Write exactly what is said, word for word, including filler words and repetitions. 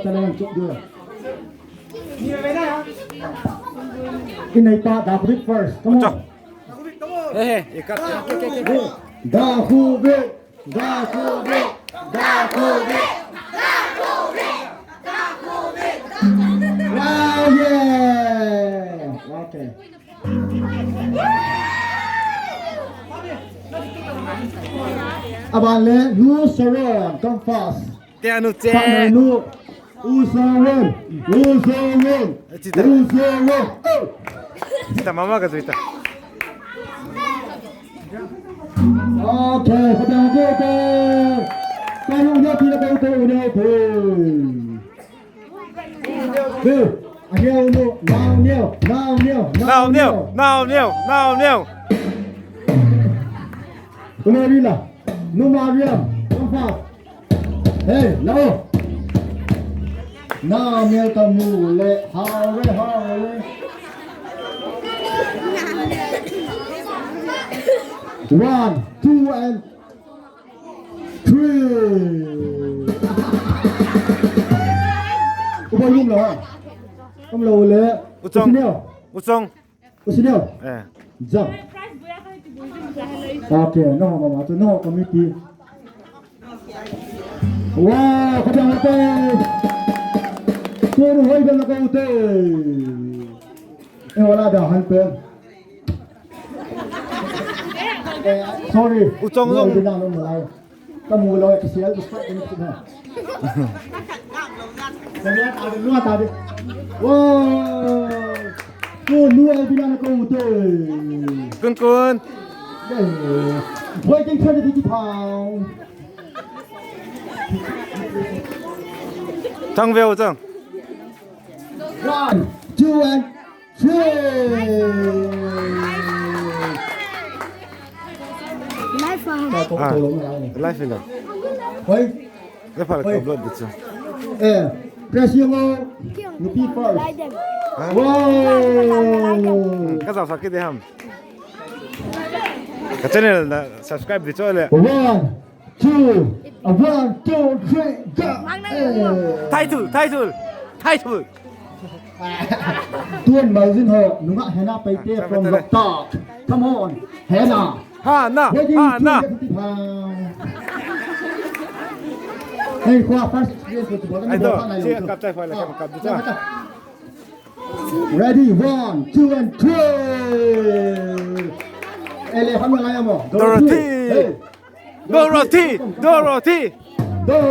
Talent chụp được. Cái này ta đã clip first. Come on. Hey, hey, ikat. Đã khu vị. Đã khu vị. Đã khu vị. Wow, yeah. Okay. Aban le, nu Saron, come fast. Te anu che. Partner nu. U Saron. U Saron. Chita. U Saron. Oh. Chita mama ka chita. Okay, kata ko ko. Kamu dia tidak tahu tahu dia pun. Be, aneo nu, nao neo, nao neo, nao neo, nao neo, nao neo. Kumarila, nu Mariam, come fast. Hey, lao. Nao neo tamu le, hao le, hao le. One, two, and Three. Uba yum lo. Kam lo le. Uchong. Usineo. Uchong. Usineo. Eh. Jump. Okay, no, mama, tu no committee. Wow, kau jangan apa. Tuan hoi dan kau te. Eh, wala dah hanpe. Sorry. Uchong zong. Kamu lo ka sial ka spot ni na. Kami at ada luar tadi. Wow. Tu luar bilang aku tu. Kun kun. Waiting for the Digipong. Thang veo chang. One, two, and Life ah. Ah, life ilo. Hoi. Life ah, blood dito. Eh, press yung, oh, nupi first. Wow. Ka sa sakit ham. Ka channel na subscribe dito le. One, two, a one, two, three, go. Eh. Title, title, title. Tuan Malvin ho, nunga Hena Paite from Loktak. Come on, Hena. Hana, Hana. Hey, khua first experience ko tu. Ai to, si kap chai khua le kap kap tu. Ready, one, two, and three. Ele, ham lai mo. Dorothy. Hey. Dorothy, Dorothy.